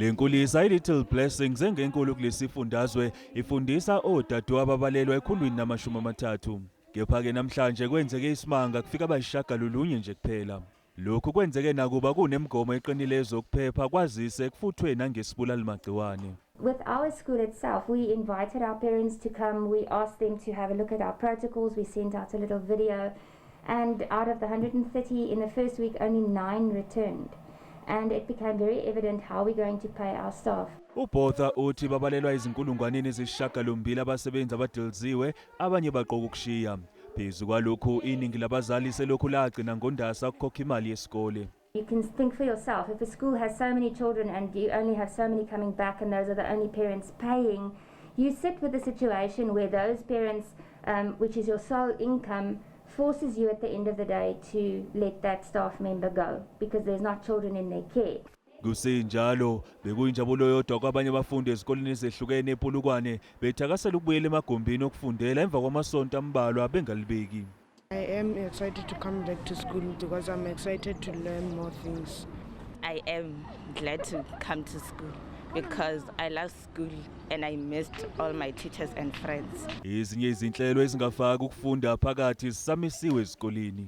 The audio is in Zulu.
Le nkulisa iLittle Blessings engenkulu kulesifundazwe ifundisa odadewabo ababalelwa 130. Kepha-ke namhlanje kwenzeke isimanga kufika abayisishiyagalolunye nje kuphela. Lokhu kwenzeke nakuba kunemigomo eqinile yezokuphepha kwazise kufuthwe nangesibulali magciwane. With our school itself, we invited our parents to come. We asked them to have a look at our protocols. We sent out a little video. And out of the 130 in the first week, only 9 returned. And it became very evident how we're going to pay our staff. UBotha uthi babalelwa ezinkulungwaneni ezisishiyagalombili abasebenzi abadiliziwe abanye baqoka ukushiya. Phezu kwalokhu iningi labazali selokhu lagcina ngoNdasa ukukhokha imali yesikole. You can think for yourself, if a school has so many children and you only have so many coming back and those are the only parents paying, you sit with a situation where those parents, which is your sole income, forces you at the end of the day to let that staff member go because there's not children in their care. Kusenjalo bekuyinjabulo yodwa kwabanye abafundi ezikoleni ezehlukene ePolokwane bethakasela ukubuyela emagumbini okufundela emva kwamasonto ambalwa bengalibeki. I am excited to come back to school because I'm excited to learn more things. I am glad to come to school because I love school and I missed all my teachers and friends. Ezinye izinhlelo ezingafaki ukufunda phakathi zisamisiwe ezikoleni.